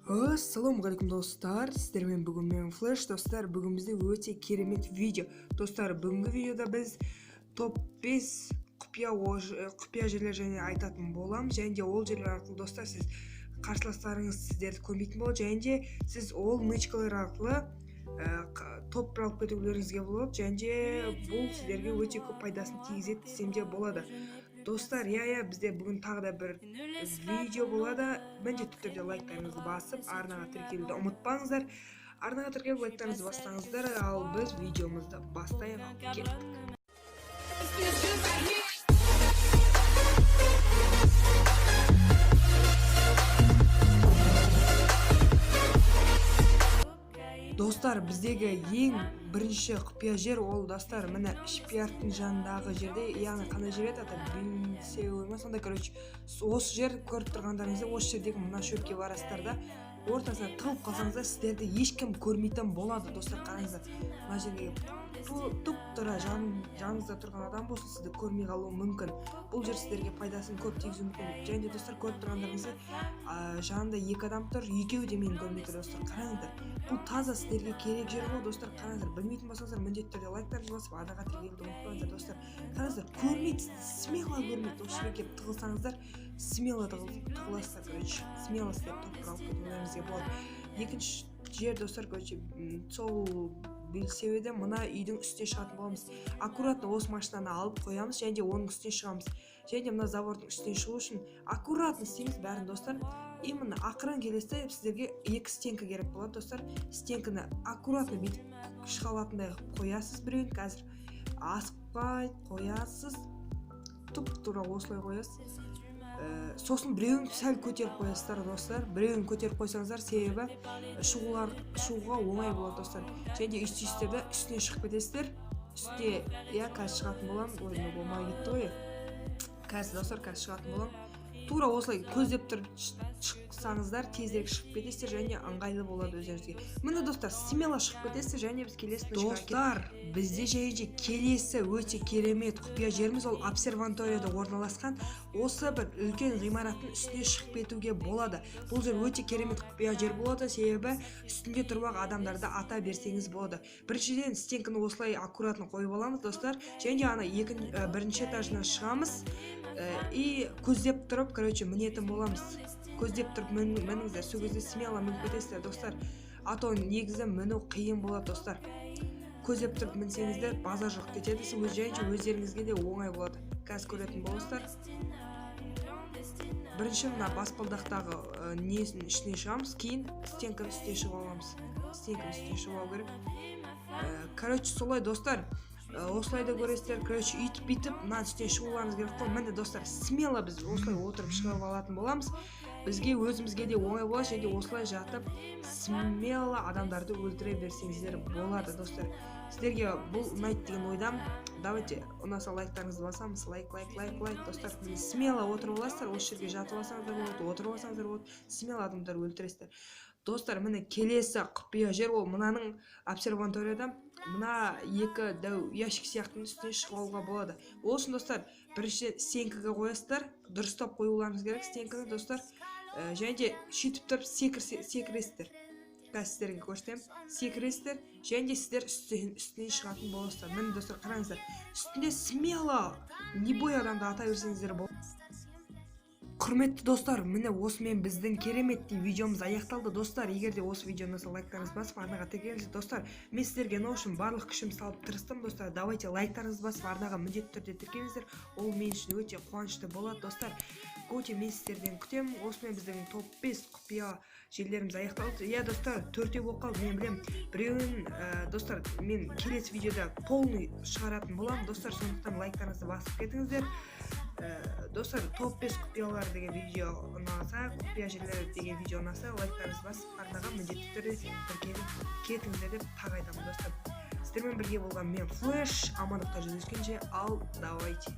Ассалаумағалейкум, достар! Сіздермен бүгін мен, Флэш. Достар, бүгін бізде өте керемет видео. Достар, бүгінгі видеода біз топ 5 құпия жерлер және айтатын боламыз және де ол жерлер арқылы, достар, сіз қарсыластарыңыз сіздерді көрмейтін болады және де сіз ол нычкалар арқылы топ алып кетулеріңізге болады және де бұл сіздерге өте көп пайдасын тигізеді десем де болады, достар. Иә, бізде бүгін тағы да бір видео болады. Міндетті түрде лайктарыңызды басып, арнаға тіркелуді ұмытпаңыздар. Арнаға тіркеліп, лайктарыңызды бассаңыздар, ал біз видеомызды бастайық. Ал кеттік! Feels good right here. Достар, біздегі ең бірінші құпия жер ол, достар, міне, шипярдтың жанындағы жерде, яғни қандай жер еді аты, Бенсеуі ма, сондай. Короче, осы жер, көріп тұрғандарыңыздай, осы жердегі мына шөпке барасыздар да, ортасына тығылып қалсаңыздар, сіздерді ешкім көрмейтін болады. Достар, қараңыздар, мына жерге тұп тура жаныңызда тұрған адам болсын, сізді көрмей қалуы мүмкін. Бұл жер сіздерге пайдасын көп тигізуі мүмкін. Және де, достар, көріп тұрғандарыңыздай, жанында екі адам тұр, екеуі де мені көрмей тұр. Достар, қараңыздар, бұл таза сіздерге керек жер ғой. Достар, қараңыздар, білмейтін болсаңыздар, міндетті түрде лайктарыңызды басып, арнаға тіркелуді ұмытпаңыздар. Достар, қараңыздар, көрмейді, смело көрмейді. Осы жерге келіп тығылсаңыздар, смело тығыласыздар. Короче, смело сіздер топқа алып кетулеріңізге болады. Екінші жер, достар, короче, сол Белсебеде мына үйдің үстіне шығатын боламыз. Аккуратно осы машинаны алып қоямыз және де оның үстіне шығамыз. Және де мына забордың үстіне шығу үшін аккуратно істейміз бәрін, достар. Именно ақырын келесіз де, сіздерге екі стенка керек болады, достар. Стенканы аккуратно бүйтіп шыға алатындай қылып қоясыз біреуін. Қазір асықпай қоясыз, тұп тура осылай қоясыз. Сосын біреуін сәл көтеріп қоясыздар, достар. Біреуін көтеріп қойсаңыздар, себебі шығуға оңай болады, достар. Және де өйстейсіздер да, үстіне шығып кетесіздер, үстіне. Иә, қазір шығатын боламын. Ой, мынау болмай кетті ғой. Қазір, достар, қазір шығатын боламын. Тура осылай көздеп тұрып шықсаңыздар, тезірек шығып кетесіздер және ыңғайлы болады өздеріңізге. Міне, достар, смело шығып кетесіздер. Және біз келесі нычкаға. Достар, бізде және де келесі өте керемет құпия жеріміз, ол обсерваторияда орналасқан осы бір үлкен ғимараттың үстіне шығып кетуге болады. Бұл жер өте керемет құпия жер болады, себебі үстінде тұрып ақ адамдарды ата берсеңіз болады. Біріншіден, стенканы осылай аккуратно қойып аламыз, достар, және де ана бірінші этажына шығамыз и көздеп тұрып, короче, мінетін боламыз. Көздеп тұрып мініңіздер, сол кезде смело мініп кетесіздер, достар. А то негізі міну қиын болады, достар. Көздеп тұрып мінсеңіздер, базар жоқ, кетеді. Және де өздеріңізге де оңай болады, қазір көретін боласыздар. Бірінші мына баспалдақтағы несінің ішіне шығамыз, кейін стенканың үстіне шығып аламыз. Стенканың үстіне шығып алу керек. Короче, солай, достар. Осылай да көресіздер. Короче, үйтіп бүйтіп мынаның үстіне шығуларыңыз керек қой. Міне, достар, смело біз осылай отырып шығып алатын боламыз. Бізге өзімізге де оңай болады және де осылай жатып смело адамдарды өлтіре берсеңіздер болады. Достар, сіздерге бұл ұнайды деген ойдамын. Давайте, ұнаса, лайктарыңызды басамыз. Лайк, лайк, лайк, лайк! Достар, міне, смело отырып аласыздар. Осы жерге жатып алсаңыздар болады, отырып алсаңыздар болады, смело адамдар өлтіресіздер. Достар, міне, келесі құпия жер, ол мынаның обсерваторияда мына екі дәу ящик сияқтының үстіне шығып алуға болады. Ол үшін, достар, біріншіден, стенкаға қоясыздар, дұрыстап қоюларыңыз керек стенканы, достар. Және де сөйтіп тұрып секіресіздер. Қазір сіздерге көрсетемін. Секіресіздер және де сіздер үстінен шығатын боласыздар. Міне, достар, қараңыздар, үстінде смело любой адамды ата берсеңіздер болады. Құрметті достар, міне, осымен біздің кереметтей видеомыз аяқталды. Достар, егер де осы видео ұнаса, лайктарыңызды басып, арнаға тіркеліңіздер. Достар, мен сіздерге ұнау үшін барлық күшімді салып тырыстым. Достар, давайте, лайктарыңызды басып, арнаға міндетті түрде тіркеліңіздер, ол мен үшін өте қуанышты болады. Достар, өте мен сіздерден күтемін. Осымен біздің топ 5 құпия жерлеріміз аяқталды. Иә, достар, төртеу болып қалды, мен білемін. Біреуін, достар, мен келесі видеода полный шығаратын боламын, достар. Сондықтан лайктарыңызды басып кетіңіздер. Достар, топ 5 құпиялар деген видео ұнаса, құпия жерлер деген видео ұнаса, лайктарыңызды басып, арнаға міндетті түрде тіркеліп кетіңіздер деп тағы айтамын. Достар, сіздермен бірге болған мен, Флэш. Амандықта жүздескенше. Ал давайте!